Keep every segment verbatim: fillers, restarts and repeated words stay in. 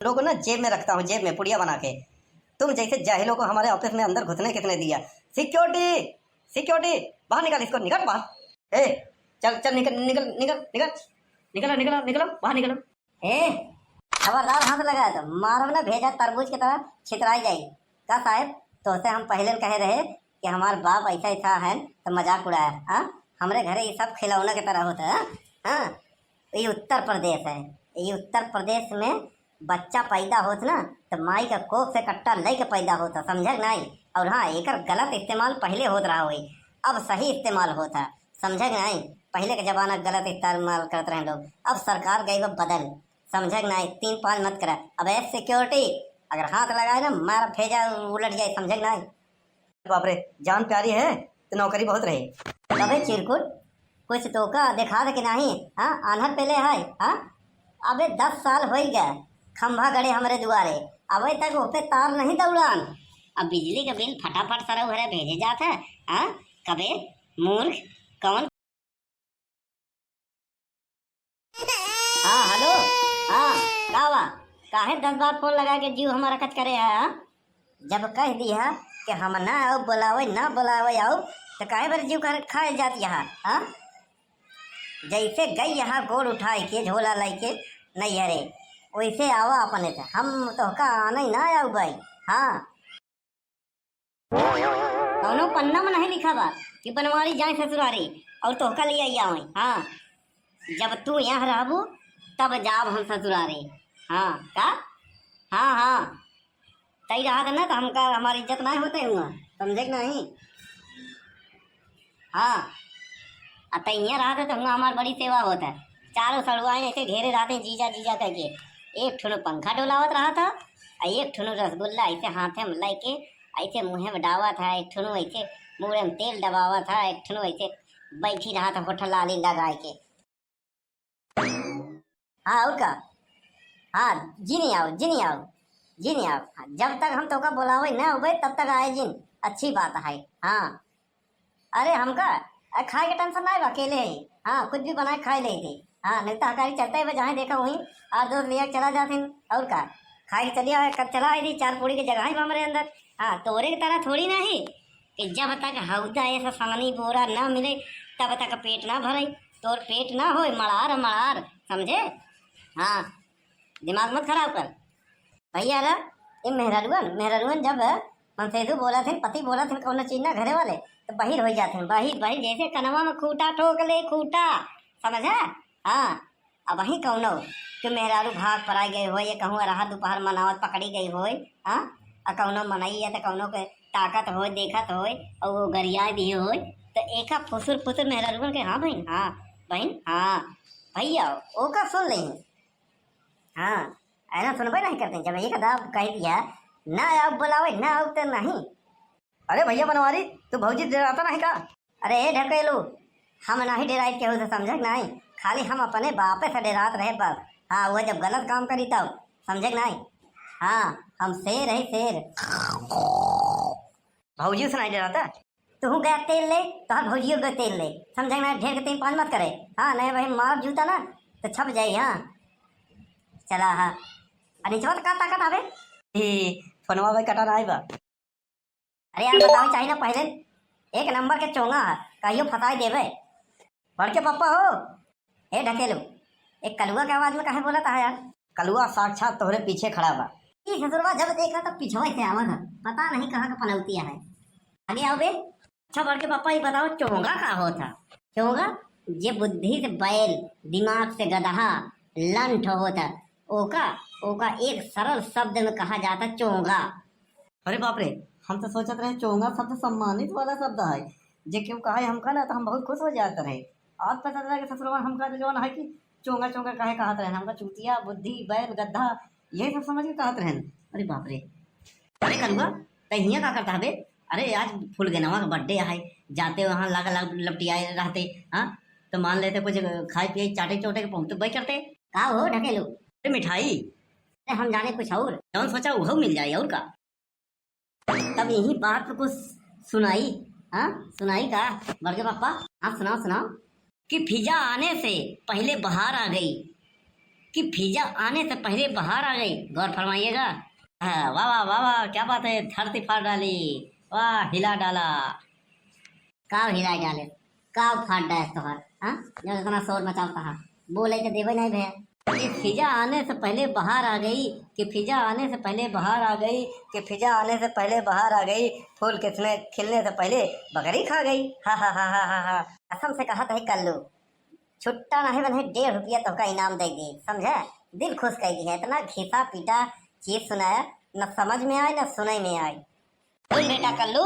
लोगों ना जेब में रखता हूँ, जेब में पुड़िया बना के। तुम जैसे जाहिलों को हमारे ऑफिस में अंदर घुसने किसने दिया? सिक्योरिटी, सिक्योरिटी, बाहर निकाल इसको, निकाल बाहर। ए, चल, चल, निकल, निकल, निकल, निकल, निकलो, निकलो, निकलो, बाहर निकलो। ए, खबरदार हाथ लगाए तो मारब ना भेजा तरबूज की तरह छितराई जाई। का साहेब, तोहसे हम पहले न कहे रहे कि हमार बाप ऐसा ऐसा है तो मजाक उड़ाए, हाँ? हमरे घरे ये सब खिलौना की तरह होता है, हाँ? ये उत्तर प्रदेश है, ये उत्तर प्रदेश में बच्चा पैदा होत ना तो माई का कोख से कट्टा लेके पैदा होता, समझे कि नाई? और हाँ, एकर गलत इस्तेमाल पहले होत रहा होई, अब सही इस्तेमाल होता, समझे कि नाई? पहले के जमाना गलत इस्तेमाल करत रहे लोग, अब सरकार गई बा बदल, समझे कि नाई? तीन पाँच मत करा। अबे सिक्योरिटी, अगर हाथ लगाए ना, मार भेजा उलट जाए, समझे कि नाई? बाप रे, जान प्यारी है तो नौकरी बहुत रही। अबे चिरकुट, कुछ तोका देखा दे कि नाही? हाँ, आन्हर पेले है, हाँ? अबे दस साल होई गए, खंभा गड़े हमरे दुआरे, अबे तक ओपे तार नहीं दौड़ान। अब बिजली का बिल फटाफट सरऊ घरे भेजे जात है, हाँ? कबे मूर्ख, कौन? हाँ, हेलो। हाँ, का बा? काहे दस बार फोन लगा के जीव हमारा कच करे है, हाँ? जब कह दिया कि हम ना आओ बुलावे, ना बुलावे आओ, तो काहे बर जीव कर खाए जात यहाँ, हाँ? जैसे गई यहाँ गोड़ उठाए के, झोला लेके नैहरे, वैसे आवा अपने से। हम तोहका आने ना आओ भाई, हाँ। कौनो पन्ना में नहीं लिखा बा कि बनवारी जाए ससुरारी और तोहका ले आई आवे। हाँ, जब तू यहाँ रहबू तब जाब हम ससुरारी। हाँ, का? हाँ, हाँ, तई रहा था ना तो हमका, हमारी इज्जत नहीं होते हुआ, समझे कि नहीं? हाँ, आ तई यहाँ रहा था तो हुआ हमार बड़ी सेवा होता है। चारों सड़ुआएं ऐसे घेरे रहते हैं जीजा जीजा करके। एक ठुनो पंखा डोलावत रहा था, आ एक ठुनो रसगुल्ला ऐसे हाथे में लेके ऐसे मुँहे में डावा था, एक ठुनो ऐसे मूड़े में तेल दबावा था, एक ठुनो ऐसे बैठी रहा था होठल लाली लगाए के। हाँ, और का? हाँ, जिन आओ, जिन आओ, जिन आओ। हाँ, जब तक हम तोका बोलावे न होबे, तब तक आए जिन। अच्छी बात है। हाँ। अरे हमका, अ, खाए के टेंशन ना बा, अकेले ही। हाँ, कुछ भी बनाए खाए ले थे। हाँ, नहीं तो हकारी चलते ही बा, जहाँ देखा वहीं आठ दोस्त लिया के चला जाते हैं। और का? खाए के चलिया है, कब चला आई थी, चार पूड़ी के जगह ही बा हमरे अंदर। हाँ, तोरे की तरह थोड़ी ना ही कि जब तक हौदा ऐसा सानी बोरा ना मिले, तब तक पेट ना भरे। तोर पेट ना होए, मड़ार, मड़ार, समझे? हाँ, दिमाग मत खराब कर। भैया रे, ये मेहरारुअन, मेहरारुअन जब मनसेधु बोला थे, पति बोला थे, कौनो चीज ना घरे वाले, तो बहिर हो जाते हैं, बहिर, बहिर, जैसे कनवा में खूटा ठोक ले, खूटा, समझा? हाँ, अब वहीं कौनो कि मेहरारू भाग पराई गए हो, ये कहूँ रहा दोपहर मनावत पकड़ी गई होय, हाँ? आ कौनो मनई या तो कौनो के ताकत होय, देखत होय, और वो गरिया भी होय, तो एका फुसुर फुसुर मेहरारुअन के, "हाँ बहिन, हाँ बहिन, हाँ भैया," ओका सुन लें। हाँ, ऐना सुनबे नहीं करते, जब एक दाब कह दिया, "ना आओ बुलावे, ना आओ तो नहीं।" अरे भैया बनवारी, तू भौजी डराता नहीं का? अरे ए ढकेलू, हम नहीं डराई केहू से, समझे कि नहीं? खाली हम अपने बापे से डरात रहे बस। हाँ, वो जब गलत काम करी तब, समझे कि नहीं? हाँ, हम शेर है शेर। भौजी से नहीं डराता? तू गया तेल ले, तोहर भौजियो गए तेल ले, समझे कि नहीं? ढेर के तीन पाँच मत करे। हाँ, नहीं भाई मार जूता ना तो छप जाई। हाँ, चला हा। अनिचवा तो का ताकत आवे? ए, फोनवा भाई कटा ना आइबा। अरे यार, बतावे चाही ना पहिले, एक नंबर के चोंगा है, कहियो फंसाई देवे। बड़के पप्पा हो, ए ढकेलू, एक कलुआ के आवाज में काहे बोलत है यार? कलुआ साक्षात तोहरे पीछे खड़ा बा। ई ससुरवा जब देखा तब पिछवे से आवत है, पता नहीं कहाँ का पनौतिया है। आगे आओ बे। अच्छा बड़के पप्पा, ई बताओ चोंगा का होत है? चोंगा जे बुद्धि से बैल, दिमाग से गदहा, लंठ होत है, ओका, ओका एक सरल शब्द में कहा जाता चोंगा। अरे बाप रे, हम तो सोचत रहे चोंगा शब्द सम्मानित वाला शब्द है, जे केहू कहे हमका ना तो हम बहुत खुश हो जात रहे। आज पता चला कि ससुरवा हमका तो जौन है कि चोंगा चोंगा काहे कहत रहे, हमका चूतिया, बुद्धि, बैल, गद्दा, यही सब समझ के कहत रहे। अरे बाप रे, अरे कलुआ, तै हियाँ का करता हबे? अरे आज फुलगेनवा का बर्थडे है, जाते वहाँ लग लग लपटियाए रहते, हाँ, तो मान लेते कुछ खाए पिए चाटे चोटे के पहुँचते वही करते। का हो ढकेलू? अरे मिठाई। अरे हम जाने कुछ और। जौन सोचा वह मिल जाए और का। तब यही बात पे कुछ सुनाई, हाँ, सुनाई का बड़के पापा? हाँ, सुनाओ, सुनाओ। कि फिजा आने से पहले बहार आ गई, कि फिजा आने से पहले बहार आ गई। गौर फरमाइएगा। हाँ, वाह, वाह, वाह, वाह, क्या बात है, धरती फाड़ डाली, वाह, हिला डाला। का हिला डाले, का फाड़ डाले तोहर, हाँ? जो इतना शोर मचावता है, बोले तो देवे नहीं भैया। कि फिजा आने से पहले बहार आ गई, कि फिजा आने से पहले बहार आ गई, कि फिजा आने से पहले बहार आ गई, फूल किसने खिलने से पहले बकरी खा गई। हा, हा, हा, हा, हा, हा। कसम से कहत है कल्लू, छुट्टा नहीं बने, डेढ़ रुपया तोहका इनाम दे दी, समझे? दिल खुश कर दी है, इतना घिसा पीटा चीज सुनाया, न समझ में आए, न सुनाई में आए। सुन बेटा कल्लू,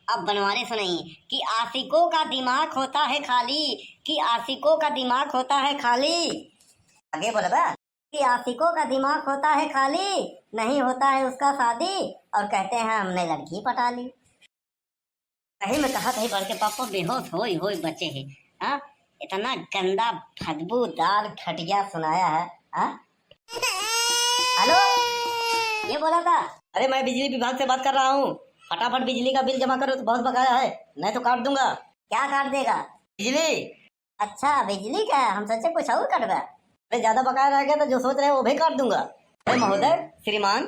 अब बनवारी सुनाई कि आशिकों का दिमाग होता है खाली, कि आशिकों का दिमाग होता है खाली। आगे बोलबा कि आशिकों का दिमाग होता है खाली, नहीं होता है उसका शादी, और कहते हैं हमने लड़की पटा ली। सही में कहत है, बड़के पापा बेहोश होई होई बचे है। हाँ, इतना गंदा बदबूदार घटिया सुनाया है। हाँ? हेलो, ये बोला था? अरे, मैं बिजली विभाग से बात कर रहा हूँ। फटाफट बिजली का बिल जमा करो, तो बहुत बकाया है, नहीं तो काट दूंगा। क्या काट देगा? बिजली। अच्छा, बिजली का? हम सोचे कुछ और कटबा। अरे, ज्यादा बकाया रह गया तो जो सोच रहे हो वो भी काट दूंगा। अरे महोदय, श्रीमान,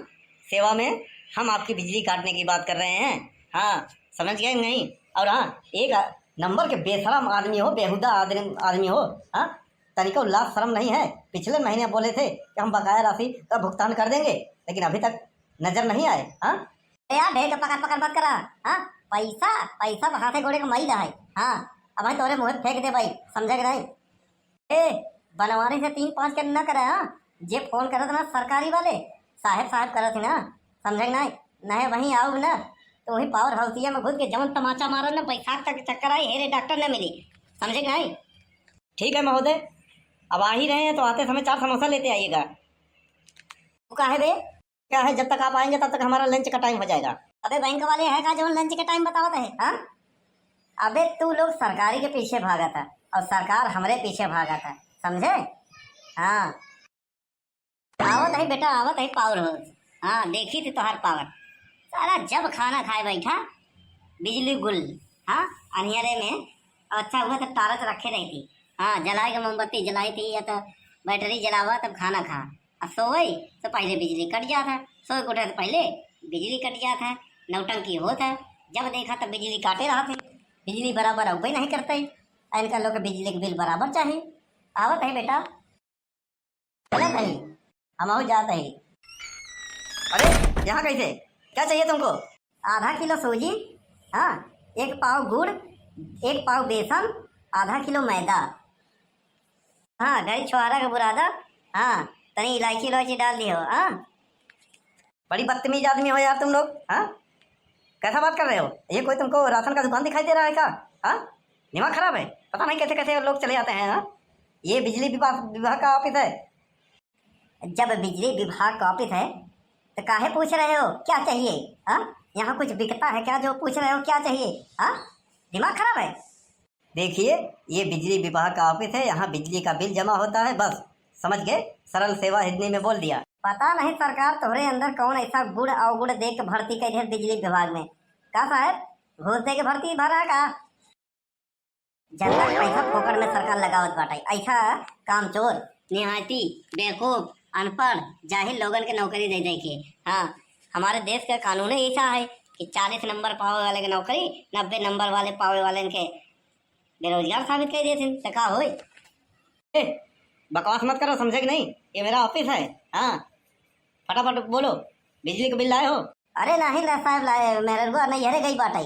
सेवा में, हम आपकी बिजली काटने की बात कर रहे हैं। हाँ, समझ गए नहीं? और हाँ, एक नंबर के बेशरम आदमी हो, बेहुदा आदमी, आदमी हो। हाँ, तनिको लाज शर्म नहीं है। पिछले महीने बोले थे कि हम बकाया राशि का भुगतान कर देंगे, लेकिन अभी तक नजर नहीं आए। हाँ, ए यार, ढेर के पकड़ पकड़ मत करा। हाँ, पैसा, पैसा तो हाथे गोड़े के मई है। हाँ, अब भाई तोरे मुँह फेंक दे भाई, समझे कि नहीं? ए, बनवारी से तीन पाँच के न करे, हाँ? जे फोन करत ना सरकारी वाले, साहेब साहेब करत ही ना, समझे कि नहीं? नहीं वहीं आओ ना, तो वहीं पावर हाउसिया में घुस के जवन तमाचा मारन ना, बैसाख तक चक्कर आई, हेरे डॉक्टर न मिली, समझे कि नहीं? ठीक है महोदय, अब आ ही रहे हैं तो आते समय चार समोसा लेते आइएगा। वो का है बे? क्या है, जब तक आप आएंगे तब तक हमारा लंच का टाइम हो जाएगा। अबे बैंक वाले है का जो लंच का टाइम बतावत है, हाँ? अबे तू लोग सरकारी के पीछे भागत है और सरकार हमरे पीछे भागत है, समझे? हाँ, आवत है बेटा, आवत है पावर हाउस। हाँ, देखी थी तोहार पावर। सारा जब खाना खाए बैठा, बिजली गुल। हाँ, अनियरे में अच्छा हुआ तो टारच रखे रही थी। हाँ, जलाए के मोमबत्ती जलाई थी या तो बैटरी जलावा तब खाना खा। आ सोवई तो पहले बिजली कट जात है, सोए के उठे से पहले बिजली कट जात है, नौटंकी होत है। जब देखा तब बिजली काटे रहत है, बिजली बराबर अउबे नहीं करते। आ इनका लोग के बिजली के बिल बराबर चाही। आवत है बेटा, चलत है, हम हो जात है। अरे, यहाँ कैसे? क्या चाहिए तुमको? आधा किलो सूजी, हाँ, एक पाव गुड़, एक पाव बेसन, आधा किलो मैदा। हाँ, गरी छुहारा के बुरादा, हाँ, तनी इलायची इलायची डाल दियो, हाँ। बड़ी बदतमीज आदमी हो यार तुम लोग, हाँ? कैसा बात कर रहे हो? ये कोई तुमको राशन का दुकान दिखाई दे रहा है क्या? हाँ? दिमाग खराब है? पता नहीं कैसे कैसे लोग चले आते हैं, हाँ? ये बिजली विभाग, विभाग का ऑफिस है। जब बिजली विभाग का ऑफिस है, तो काहे पूछ रहे हो क्या चाहिए? हाँ, यहाँ कुछ बिकता है क्या जो पूछ रहे हो क्या चाहिए? हाँ, दिमाग खराब है। देखिए, ये बिजली विभाग का ऑफिस है, यहाँ बिजली का बिल जमा होता है, बस, समझ गए? सरल सेवा हिंदी में बोल दिया। पता नहीं सरकार तोहरे अंदर कौन ऐसा गुण अवगुण देख के भर्ती कर है बिजली विभाग में। का साहब, घूस दे के भर्ती भरा का? जनता के पैसा फोकट में सरकार लगावत बाटे। ऐसा कामचोर, निहायती बेवकूफ, अनपढ़, जाहिल लोगन के नौकरी दे दे के। हाँ, हमारे देश का कानून ही ऐसा है कि चालीस नंबर पावे वाले के नौकरी, नब्बे नंबर वाले पावे वाले के बेरोजगार साबित कर देते हैं, तो का होई? ए, बकवास मत करो, समझे कि नहीं? ये मेरा ऑफिस है। हाँ, फटाफट बोलो, बिजली का बिल लाए हो? अरे नहीं ना साहब, लाए, मेहररुआ नैहरे गई बाटे।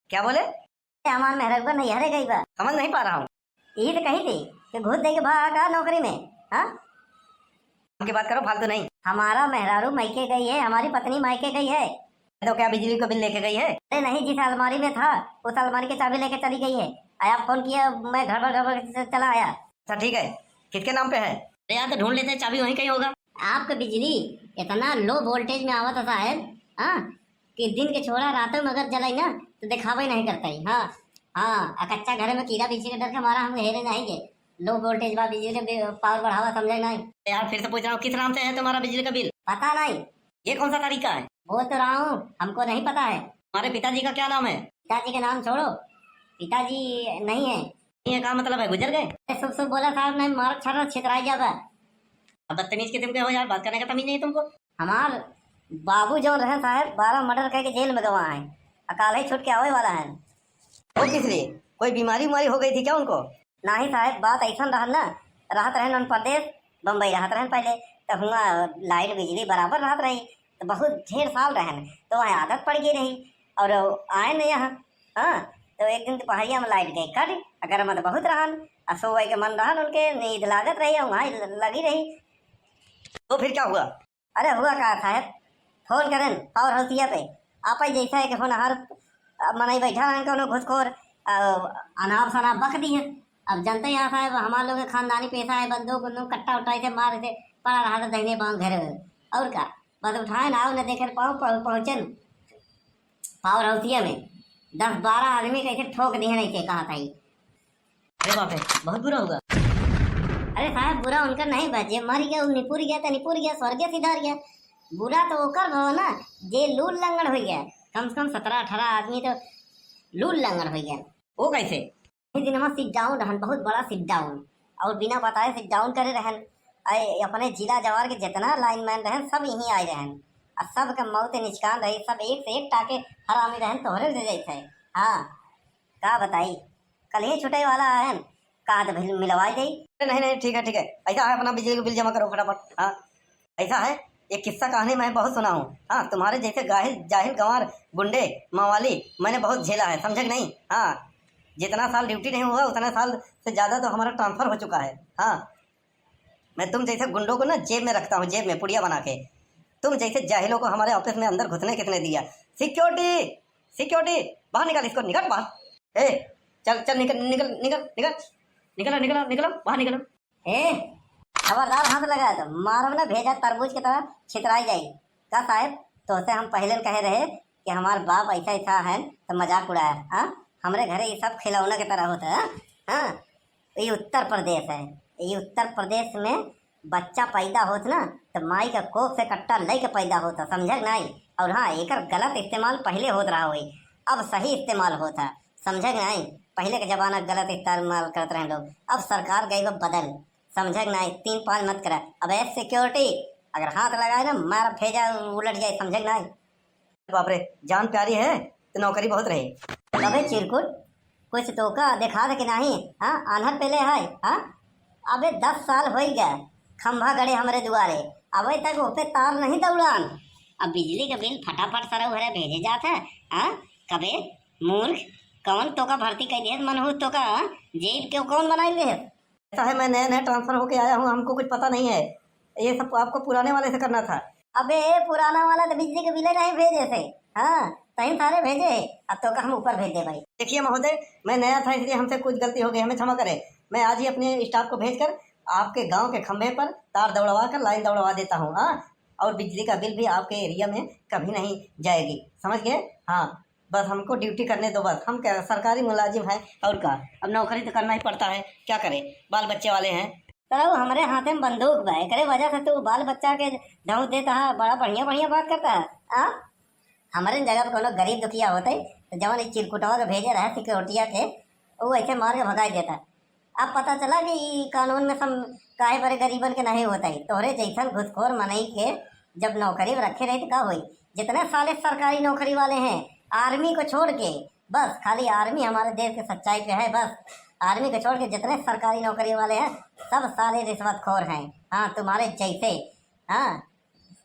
क्या बोले? ए, हमार मेहररुआ नैहरे गई बा। समझ नहीं पा रहा हूँ। यही तो कही थी कि घूस दे के भागा का नौकरी में, हाँ? हमके बात करो, फालतू नहीं। हमारा मेहरारू मायके गई है, हमारी पत्नी मायके गई है। तो क्या बिजली का बिल लेके गई है? अरे नहीं, जिस अलमारी में था, उस अलमारी की चाबी लेके चली गई है। आया फोन किया, मैं गड़बड़ गड़बड़ से चला आया। अच्छा ठीक है, किसके नाम पे है? अरे यार, तो ढूंढ लेते हैं, चाबी वहीं कहीं होगा। आपका बिजली इतना लो वोल्टेज में आवत है साहब, हाँ, कि दिन के छोड़ा रातों में अगर जलाई ना तो दिखावे नहीं करता ही। हाँ, हाँ, आ कच्चा घर में कीड़ा बिच्छी के डर के मारा हम हेरे नहीं गए। लो वोल्टेज बा, बिजली के बे-, पावर बढ़ावा, समझे नहीं? यार, फिर से पूछ रहा हूँ, किस नाम से है तुम्हारा बिजली का बिल? पता नहीं। ये कौन सा तरीका है? बोल तो रहा हूँ, हमको नहीं पता है। तुम्हारे पिताजी का क्या नाम है? पिताजी का नाम छोड़ो, पिताजी नहीं है। नहीं है, क्या मतलब है, गुजर गए? ए, शुभ शुभ बोला साहब, नहीं मार छर्रा छितराई जाबा। अब बदतमीज किस्म के हो यार, बात करने का तमीज नहीं तुमको। हमार बाबू जौन रहे साहेब, बारह मर्डर करके जेल में गवा है, अकाल ही छूट के आवे वाला है। वो किस लिए? कोई बीमारी उमारी हो गई थी क्या उनको? नाही साहेब, बात ऐसन रहन ना, रहत रहन उन परदेस, बम्बई रहत रहन पहले, तो हुआं लाइट बिजली बराबर रहत रही, तो बहुत ढेर साल रहन, तो वहाँ आदत पड़ गई रही, और आए न यहाँ, हाँ, तो एक दिन दोपहरिया में लाइट गई कट, अगर मत बहुत रहन, आ सोए के मन रहन उनके, नींद लागत रही, वहाँ लगी रही। तो फिर क्या हुआ? अरे हुआ का साहेब, फोन करेन पावर हाउसिया पे, आपै जैसा है कि होनहार, अब मनई बैठा रहन कौनो घुसखोर, अ, अनाप शनाप बक दिए। अब जनते यहाँ साहेब, हमार लोग के खानदानी पेशा है, बंदूक उंदूक कट्टा उट्टा ऐसे मार, ऐसे पड़ा रहा था दहिने बाँव घेरे हुए। और का, बस उठाए ना, आओ न देखे पाँव पह-, पहुँचन पावर हाउसिया में दस बारह आदमी कैसे ठोक दिए नहीं थे, कहा था ही। अरे बाप रे, बहुत बुरा हुआ। अरे साहेब, बुरा उनकर नहीं बा, जे मर गया, उ निपुर गया, तो निपुर गया, स्वर्गे सिधार गया। बुरा तो ओकर भव ना, जे लूल लंगड़ हो गया। कम से कम सत्रह अठारह आदमी तो लूल लंगड़ हो गया। वो कैसे? एक दिन हम सिट डाउन रहन, बहुत बड़ा सिट डाउन, और बिना बताए सिट डाउन करे रहन। आए अपने जिला जवार के जितना लाइनमैन रहन, सब यहीं आए रहन, और सबके मौत निचकान रही, सब एक से एक टाके हरामी रहन, तोहरे से जैसे। हाँ, का बताई, कल ही छुटे वाला है, कहा तो बिल मिलवाई दे। नहीं, नहीं, ठीक है, ठीक है, ऐसा है, अपना बिजली का बिल जमा करो फटाफट। हाँ, ऐसा है, ये किस्सा कहानी मैं बहुत सुना हूँ। हाँ, तुम्हारे जैसे गाहिल, जाहिल, गंवार, गुंडे, मवाली मैंने बहुत झेला है, समझे कि नहीं? हाँ, जितना साल ड्यूटी नहीं हुआ, उतने साल से ज्यादा तो हमारा ट्रांसफर हो चुका है। हाँ, मैं तुम जैसे गुंडों को ना जेब में रखता हूँ, जेब में पुड़िया बना के। तुम जैसे जाहिलों को हमारे ऑफिस में अंदर घुसने किसने दिया? सिक्योरिटी, सिक्योरिटी, बाहर निकाल इसको, निकाल बाहर। ए, चल, चल, निकल, निकल, निकल, निकल, निकलो, निकलो, निकलो, बाहर निकलो। ए, खबरदार हाथ लगा तो मारब ना, भेजा तरबूज की तरह छितराई जाई। का साहेब, तोसे हम पहले न कहे रहे कि हमार बाप ऐसा ऐसा है तो मजाक उड़ाया, हाँ? हमरे घरे ये सब खिलौना की तरह होता है, हाँ? ये उत्तर प्रदेश है, ये उत्तर प्रदेश में बच्चा पैदा होत ना, तो माई का कोख से कट्टा लेके पैदा होता, समझे कि नहीं? और हाँ, एकर गलत इस्तेमाल पहले होत रहा होई, अब सही इस्तेमाल होता, समझे कि नहीं? पहले के जमाना गलत इस्तेमाल करत रहे लोग, अब सरकार गई बा बदल, समझे कि नहीं? तीन पाँच मत करा। अबे सिक्योरिटी, अगर हाथ लगाए ना, मार भेजा उलट जाए, समझे कि नहीं? बाप रे, जान प्यारी है तो नौकरी बहुत रही। अबे चिरकुट, कुछ तोका देखा था कि नहीं? हाँ, आन्हर पेले है, हाँ? अबे दस साल होई गए, खंभा गड़े हमरे दुआरे, अबे तक ओपे तार नहीं दौड़ान। अब बिजली का बिल फटाफट सरऊ घरे भेजे जात है, हाँ? कबे मूर्ख, कौन तोका भर्ती कर दिए मनहूस तोका, हाँ? जेब के कौन बनाई दे? ऐसा है, मैं नया नया ट्रांसफर होके आया हूँ, हमको कुछ पता नहीं है, ये सब आपको पुराने वाले से करना था। अबे, पुराना वाला तो बिजली के बिले नहीं भेजे थे, हाँ, तहीं सारे भेजे है, अब तोका हम ऊपर भेज दे भाई। देखिए महोदय, मैं नया था इसलिए हमसे कुछ गलती हो गई, हमें क्षमा करें। मैं आज ही अपने स्टाफ को भेजकर आपके गांव के खंभे पर तार दौड़वा कर लाइन दौड़वा देता हूँ, हाँ, और बिजली का बिल भी आपके एरिया में कभी नहीं जाएगी, समझ गए? हाँ, बस हमको ड्यूटी करने दो, बस हम क्या सरकारी मुलाजिम हैं और का, अब नौकरी तो करना ही पड़ता है, क्या करें, बाल बच्चे वाले हैं। सरऊ, हमरे हाथे में बंदूक बा, एकरे वजह से तू बाल बच्चा के धौंस देता है, बड़ा बढ़िया बढ़िया बात करता है। आ? हमरे जगह पे कोनो गरीब दुखिया होते तो जवन ई चिरकुटवा के भेजे रहे सिक्योरिटिया के, ऊ ऐसे मार के भगाई देता। अब पता चला कि ई कानून में सम-, काहे बरे गरीबन के नहीं होता है। तोहरे जैसन घुसखोर मनई के जब नौकरी में रखे रही तो का होई? जितने साले सरकारी नौकरी वाले हैं, आर्मी को छोड़ के, बस खाली आर्मी हमारे देश के सच्चाई पे है, बस आर्मी को छोड़ के जितने सरकारी नौकरी वाले हैं, सब साले रिश्वतखोर हैं। हाँ, तुम्हारे जैसे। हाँ,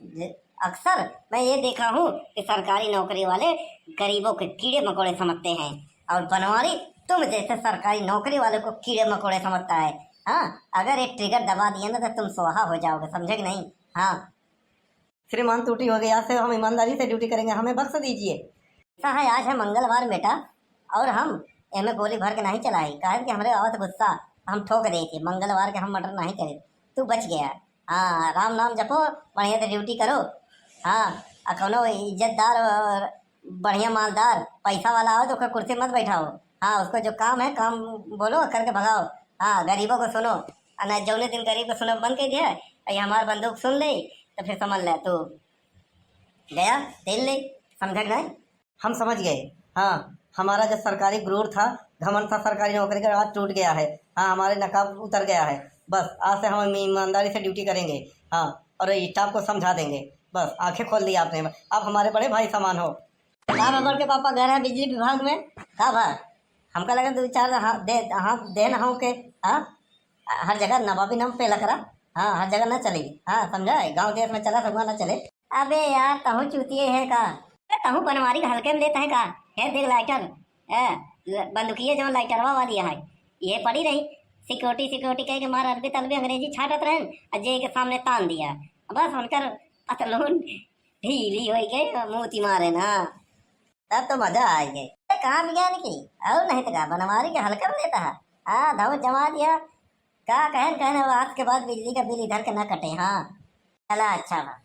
ज-, अक्सर मैं ये देखा हूँ कि सरकारी नौकरी वाले गरीबों के कीड़े मकोड़े समझते हैं और बनवारी तुम जैसे सरकारी नौकरी वाले को कीड़े मकोड़े समझता है। हाँ, अगर एक ट्रिगर दबा दिया ना तो तुम स्वाहा हो जाओगे, समझे कि नहीं? हाँ। श्रीमान, त्रुटि हो गई, आज से हम ईमानदारी से ड्यूटी करेंगे, हमें बख्श दीजिए। ऐसा है, आज है मंगलवार बेटा, और हम एमे गोली भर के नहीं चलाई, काहे कि हमरे आवत गुस्सा, हम ठोक दे थी, मंगलवार के हम मर्डर नहीं करे, तू बच गया। हाँ, राम नाम जपो, बढ़िया से ड्यूटी करो। हाँ, आ कौनो इज्जतदार और बढ़िया मालदार पैसा वाला आओ तो ओकर कुर्सी मत बैठाओ। हाँ, उसको जो काम है काम बोलो, करके भगाओ। हाँ, गरीबों को सुनो, आ ना जौने दिन गरीब को सुनो बंद कर दिया, ये हमार बंदूक सुन ले तो फिर समझ ले तू गया तेल ले, समझे कि नहीं? हम समझ गए। हाँ, हमारा जो सरकारी गुरूर था, घमंड था सरकारी नौकरी का, आज टूट गया है। हाँ, हमारे नकाब उतर गया है। बस आज से हम ईमानदारी से ड्यूटी करेंगे। हाँ, और स्टाफ को समझा देंगे। बस आंखें खोल दी आपने, आप हमारे बड़े भाई समान हो। का बा बड़के पापा, घर है बिजली विभाग में? का बा? हमका लगा दो चार हाथ दे, हाथ देन हो के। हाँ, हर जगह नवाबी नाम पे लकड़ा। हाँ, हर जगह ना चलेगी। हाँ, समझा है, गांव देश में चला सकुआ ना चले। अबे यार, तहूँ चूतिए है का? ए, तहूँ बनवारी के हल्के में लेता है का? हे देख लाइटर, ए, ल-, बंदूकिया जौन लाइटरवा वाली है, ये पड़ी रही। सिक्योरिटी सिक्योरिटी कह के मार अरबी तलबी अंग्रेजी छाटत रहन, और जे के सामने तान दिया। बस उनकर पतलून ढीली हो गई, मूती मारे ना। तब तो मजा आ गई। ए, कहाँ बिगाड़ की? और नहीं तो का, बनवारी के हल्का में लेता है। हाँ, धौर जमा दिया। का कहन कहन, अब आज के बाद बिजली का बिल इधर के ना कटे। हाँ, चला अच्छा बा।